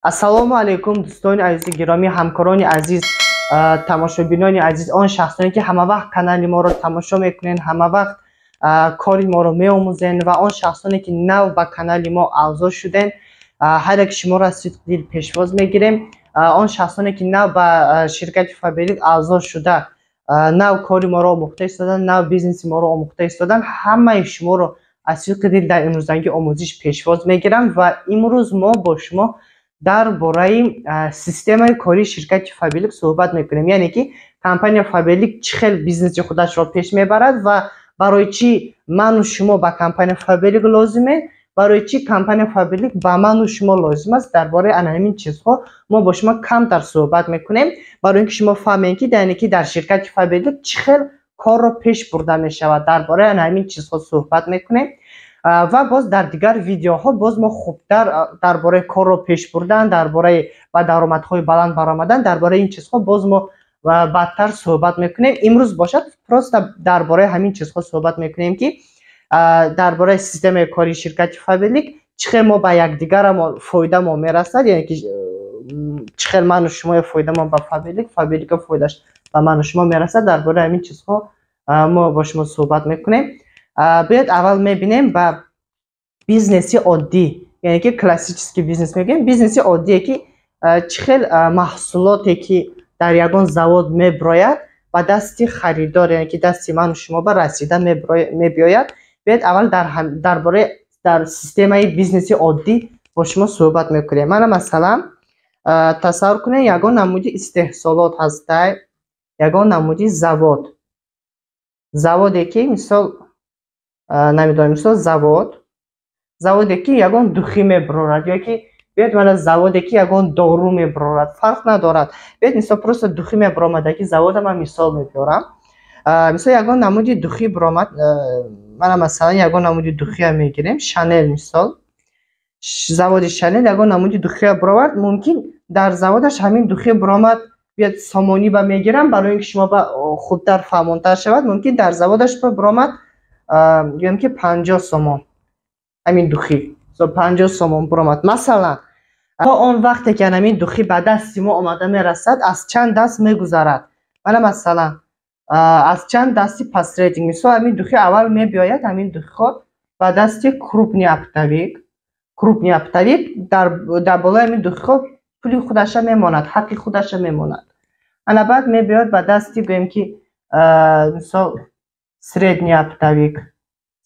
Ассалому алайкум, дӯстони азизи гиромӣ, ҳамкорони азиз, тамошобинони азиз, он шахсоне, ки ҳамавақт канали моро тамошо мекунед, ҳамавақт кори моро меомӯзед, ва он шахсоне, ки нав ба канали мо аъзо шудед, ҳар яки шуморо аз сидқи дил пешвоз мегирем. Он шахсоне, ки нав ба ширкати Фаберлик аъзо шуда, нав кори моро омӯхта истоданд, нав бизнеси моро омӯхта истоданд, ҳамаи шуморо аз сидқи дил дар имрӯзангӣ омӯзиш пешвоз мегирам. Ва имрӯз мо бо шумо дар бораи системаи кории ширкати Фаберлик суҳбат мекунем, яъне ки компания Фаберлик чӣ хел бизнеси худашро пеш мебарад ва барои чӣ ману шумо ба компания Фаберлик лозиме, барои чӣ компания Фаберлик ба ману шумо лозим аст. Дар бораи ана ҳамин чизҳо мо бо шумо камтар суҳбат мекунем, барои ин ки шумо фаҳмем, ки яъне ки дар ширкати Фаберлик чӣ хел корро пеш бурда мешавад. Дар бораи ана ҳамин чизҳо суҳбат мекунем ва боз дар дигар видеоҳо боз мо хубтар дар бораи корро пеш бурдан, дар бораи ба даромадҳои баланд баромадан, дар бораи ин чизҳо боз мо баъдтар суҳбат мекунем. Имрӯз бошад, просто дар бораи ҳамин чизҳо суҳбат мекунем, ки дар бораи системаи кории ширкати Фаберлик чӣ хел мо ба якдигарамо фоидамо мерасад, яъне ки чӣ хел ману шумо фоидамо ба Фаберлик, Фаберлика фоидаш ба ману шумо мерасад. Дар бораи ҳамин чизҳо мо бо шумо суҳбат мекунем. Биёед, аввал мебинем ба бизнеси оддӣ, яъне ки классический бизнес мегӯем, бизнеси оддие, ки чӣ хел маҳсулоте, ки дар ягон завод меброяд, ба дасти харидор, яъне ки дасти ману шумо ба расида мебиёяд. Биёед, аввал дар бораи дар системаи бизнеси оддӣ бо шумо суҳбат мекунем. Мана, масалан, тасаввур кунед, ягон намуди истеҳсолот ҳастай, ягон намуди завод, заводе ки, мисол, намедонам, мисол, заводе, ки ягон духи мебарорад, ё ки биёед, мана, заводе, ки ягон дору мебарорад, фарқ надорад. Биёед, мисол, просто духи мебаромадаги завода ман мисол мебиёрам. Мисол, ягон намуди духи биромад. Мана, масалан, ягон намуди духия мегирем, Шанел. Мисол, заводи Шанел ягон намуди духия баровард. Мумкин, дар заводаш ҳамин духи биромад. Биёд, сомонӣ ба мегирам, барои ин ки шумо ба хубтар фаҳмонтар шавад. Мумкин, дар заводаш биромад, гӯем ки, 50 сомон ҳамин духи, 50 сомон биромад, масалан. То он вақте ки ҳамин духи ба дасти мо омада мерасад, аз чанд даст мегузарад? Мана, масалан, аз чанд дасти посредник. Мисол, ҳамин духи аввал мебиёяд, ҳамин духиҳо ба дасти крупный оптовик. Крупный оптовик дар болои ҳамин духиҳо пули худаша мемонад, ҳаққи худаша мемонад. Ана, баъд мебиёяд ба дасти, гӯем ки, мисол, средний оптовик.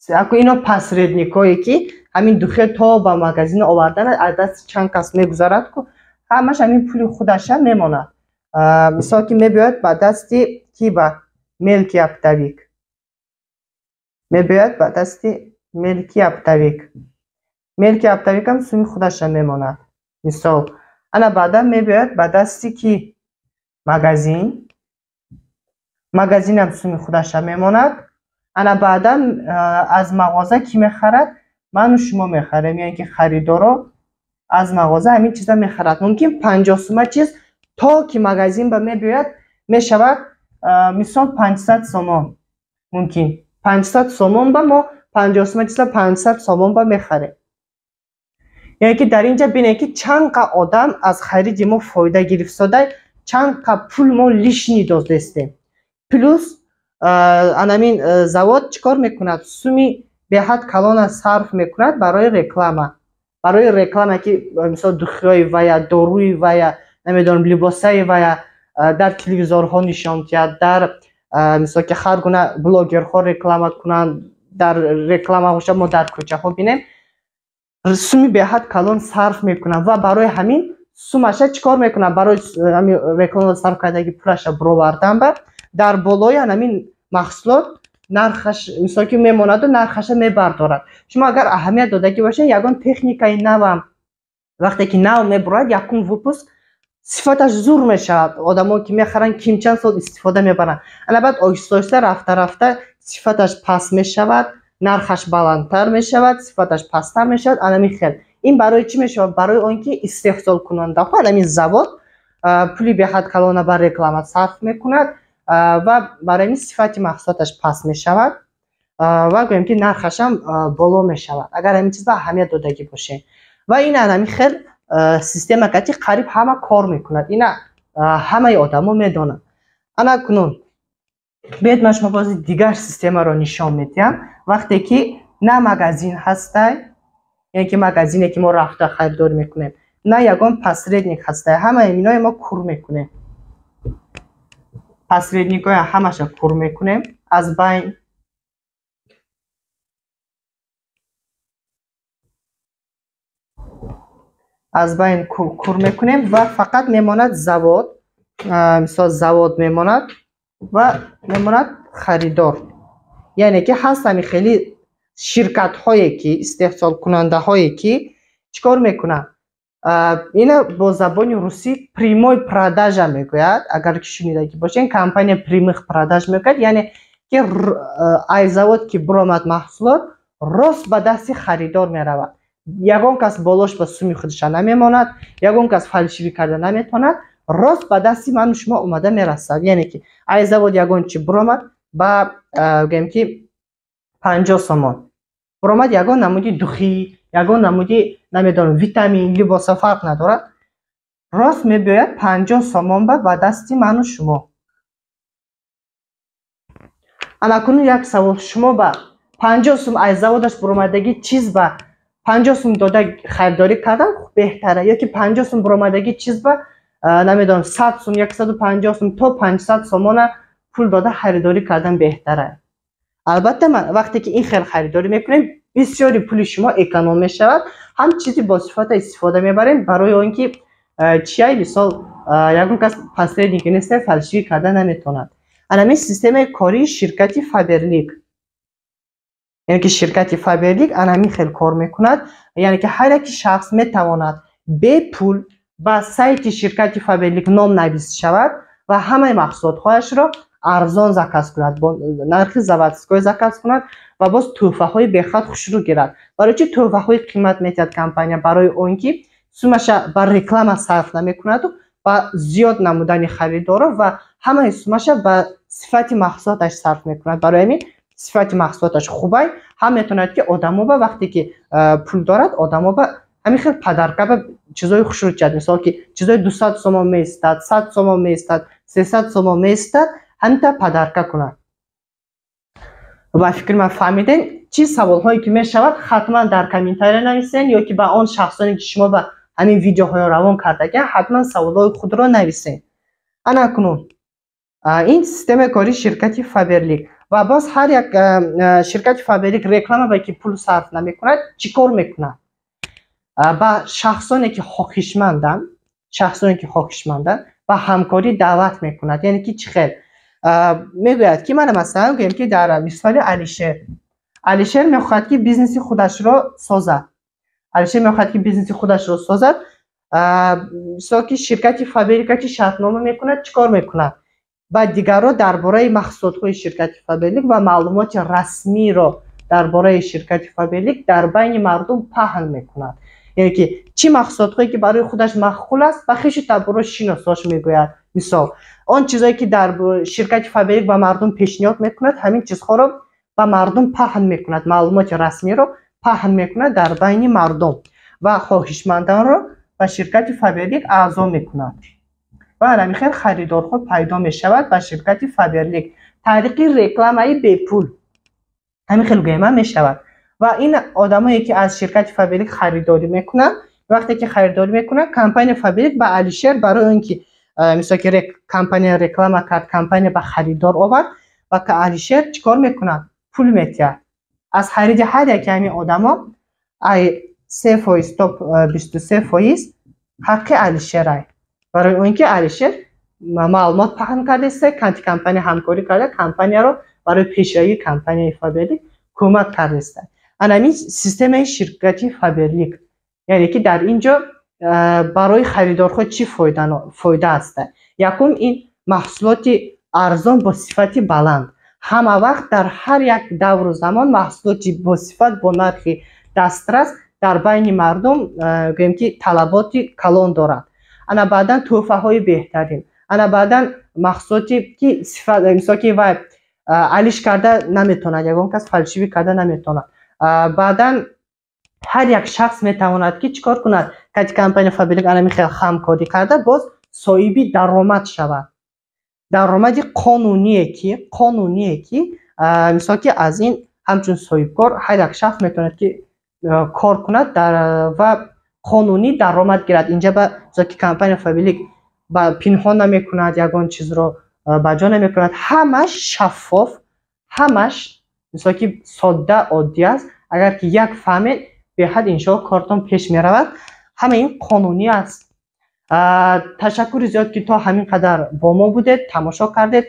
Ако ино посредникое, ки ҳамин духе то ба магазин овардан аз дасти чанд кас мегузарад ку, ҳамаш ҳамин пули худаша мемонад. Мисол, ки мебиёяд ба дасти ки? Ба мелкий оптовик мебиёяд, ба дасти мелкий оптовик. Мелкий оптовикам суми худаша мемонад, мисол. Ана, баъдан мебиёяд ба дасти ки? Магазин. Магазинам суми худаша мемонад. Ана, баъдан аз мағоза кӣ мехарад? Ману шумо мехарем, яъне ки харидоро аз мағоза ҳамин чиза мехарад. Мумкин, 50 сума чиз то ки магазин ба мебиёяд, мешавад, мисол, 500 сомон. Мумкин, 500 сомон ба мо 50 сума чиза 500 сомон ба мехарем. Яъне ки дар инҷа бинед, ки чанд қа одам аз хариди мо фоида гирифтода, чанд қа пул мо лишний додестем. Плюс анамин завод чӣ кор мекунад? Суми беҳад калона сарф мекунад барои реклама, барои реклама, ки, мисол, духиҳои вая, доруи вая, намедонам, либосаи вая дар телевизорҳо нишон диҳад, дар, мисол, ки ҳар гуна блогерҳо реклама кунанд, дар реклама бошад, мо дар кӯчаҳо бинем. Суми беҳад калон сарф мекунад ва барои ҳамин сумаша чӣ кор мекунад? Барои ҳамин реклама сарф кардаги пулаша бировардан ба дар болои ҳамин маҳсулот нархаш, мисол, ки мемонаду нархаша мебардорад. Шумо агар аҳамият додагӣ бошед, ягон техникаи навам вақте ки нав мебурояд, якум выпуск сифаташ зур мешавад, одамо ки мехаранд, ким чанд сол истифода мебаранд. Ана, баъд оҳиста оҳиста, рафта рафта сифаташ паст мешавад, нархаш баландтар мешавад, сифаташ пасттар мешавад. Анами хел ин барои чӣ мешавад? Барои он ки истеҳсолкунандаҳо, анами завод пули беҳад калона бар реклама сарф мекунад ва барои ҳамин сифати маҳсулоташ паст мешавад ва, гӯем ки, нархашам боло мешавад. Агар ҳамин чиз ба аҳамият додагӣ бошем ва ин анами хел. система кати қариб ҳама кор мекунад. Ина ҳамаи одамо медонанд. Ана кунун биёед ман шумо бози дигар системаро нишон медиҳам. Вақте ки на магазин ҳастай, яъне ки магазине ки мо рафта харидорӣ мекунем, на ягон посредник ҳастай, ҳамаи иное мо кур мекунем. Посредникҳоя ҳамаша кур мекунем аз байн. Аз байн кур мекунем ва фақат мемонад завод, мисол завод мемонад ва мемонад харидор. Яъне ки ҳаст ҳами хеле ширкатҳое ки истеҳсолкунандаҳое ки чӣ кор мекунанд? Ина бо забони русӣ прямой продажа мегӯяд. Агар ки шунидагӣ бошед, компания прямых продаж мегӯяд, яъне ки ай завод ки биромад маҳсулот рост ба дасти харидор меравад. Ягон кас болош ба суми худша намемонад, ягон кас фальшивӣ карда наметавонад, рост ба дасти ману шумо омада мерасад. Яъне ки ай завод ягон чи биромад ба гӯем ки 50 сомон биромад, ягон намуди духӣ, ягон намуди намедонам витамин, либоса фарқ надорад, рост мебиёяд 50 сомон ба дасти ману шумо. Анакунун як савол: шумо ба 50 сум аз заводаш биромадагӣ чиз ба 50 сум дода харидорӣ кардан беҳтара ё ки 50 сум биромадагӣ чиз ба намедонам 100 сум, 150 сум то 500 сомона пул дода харидорӣ кардан беҳтара? Албатта вақте ки ин хел харидорӣ мекунем, бисёри пули шумо эконом мешавад, ҳам чизи бо сифата истифода мебарем, барои он ки чиай мисол ягон кас посредник нест, фальшивӣ карда наметавонад. Анамин системаи кории ширкати Фаберлик, яъне ки ширкати Фаберлик анамин хел кор мекунад, яъне ки ҳар яки шахс метавонад бепул ба сайти ширкати Фаберлик ном навис шавад ва ҳамаи маҳсулотҳояшро арзон заказ кунад, бо нархи заводской заказ кунад ва боз тӯҳфаҳои бехад хушрӯ гирад. Барои чӣ тӯҳфаҳои қимат метиҳад компания? Барои он ки сумаша ба реклама сарф намекунаду ба зиёд намудани харидоро ва ҳамаи сумаша ба сифати маҳсулоташ сарф мекунад. Барои ҳамин сифати маҳсулоташ хубай, ҳам метавонад ки одамо ба вақте ки пул дорад, одамо ба ҳамин хел падарка ба чизои хушрӯ чиҳад. Мисол ки чизои 200 сомон меистад, 100 сомон меистад, 300 сомон меистад, ҳаминта падарка кунад. Ба фикри ман фаҳмидем. Чӣ саволҳое ки мешавад, ҳатман дар комментария нависен ё ки ба он шахсоне ки шумо ба ҳамин видеоҳоро равон кардагиан, ҳатман саволҳои худро нависен. Ана кунун ин системаи кории ширкати Фаберлик. Ва боз ҳар як ширкати Фаберлик реклама ба ки пул сарф намекунад, чӣ кор мекунад? Ба шахсоне ки хоҳишманданд, шахсоне ки хоҳишманданд ба ҳамкорӣ даъват мекунад. Яъне ки чӣ хел мегӯяд ки мана масалан гӯем ки дар мисоли Алишер, Алишер мехоҳад ки бизнеси худашро созад. Алишер мехоҳад ки бизнеси худашро созад. Мисол ки ширкати Фаберлика чи шартнома мекунад, чӣ кор мекунад? Ба дигарро дар бораи маҳсулотҳои ширкати Фаберлик ва маълумоти расмиро дар бораи ширкати Фаберлик дар байни мардум паҳн мекунад. Яъне ки чӣ маҳсулотҳое ки барои худаш маъқул аст, ба хешу таборо шиносош мегӯяд. Мисол он чизое ки дар ширкати Фаберлик ба мардум пешниҳод мекунад, ҳамин чизҳоро ба мардум паҳн мекунад, маълумоти расмиро паҳн мекунад дар байни мардум ва хоҳишманданро ба ширкати Фаберлик аъзо мекунад. Ва ҳамин хел харидорҳо пайдо мешавад ба ширкати Фаберлик тариқи рекламаи бепул. Ҳамин хел гӯема мешавад. Ва ин одамое ки аз ширкати Фаберлик харидорӣ мекунанд, вақте ки харидорӣ мекунанд, компания Фаберлик ба Алишер барои он ки мисол ки компания реклама кард, компания ба харидор овард, ва Алишер чӣ кор мекунад? Пул метиҳад. Аз хариди ҳар яки ҳамин одамо ай 3% то 23% ҳаққи Алишерай. Барои он ки Алишер маълумот паҳн кардааст, компания ҳамкорӣ карда, компанияро барои пешравии компанияи Фаберлик кӯмак кардааст. Ана ҳамин системаи ширкати Фаберлик. Яъне ки дар ин ҷо барои харидорҳо чӣ фоида аст? Якум, ин маҳсулоти арзон бо сифати баланд. Ҳама вақт дар ҳар як давру замон маҳсулоти бо сифат бо нархи дастрас дар байни мардум гӯем ки талаботи калон дорад. Ана баъдан тӯҳфаҳои беҳтарин. Ана баъдан маҳсулоте ки сифат, мисол ки вай алиш карда наметавонад, ягон кас фальшивӣ карда наметавонад. Баъдан ҳар як шахс метавонад ки чӣ кор кунад? Кати компания Фаберлик анами хел ҳамкорӣ карда, боз соҳиби даромад шавад, даромади қонуние ки мисол ки аз ин ҳамчун соҳибкор ҳар як шахс метавонад ки кор кунад ва қонунӣ даромад гирад. Инҷа ба мисол ки компания Фаберлик ба пинҳон намекунад, ягон чизро ба ҷо намекунад, ҳамаш шаффоф, ҳамаш мисол ки содда, оддӣ аст. Агар ки як фаҳмед, беҳад иншоалло кортон пеш меравад. Ҳама ин қонунӣ аст. Ташаккури зиёд, ки то ҳамин қадар бо мо будед, тамошо кардед.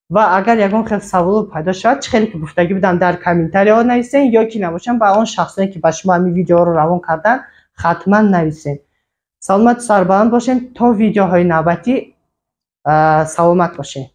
Ва агар ягон хел саволо пайдо шавад, чӣ хеле ки гуфтагӣ будам, дар комментарияҳо нависен ё ки набошам, ба он шахсоне, ки ба шумо ҳамин видеоро равон карданд, ҳатман нависен. Саломату сарбаланд бошед. То видеоҳои навбатӣ, саломат бошед.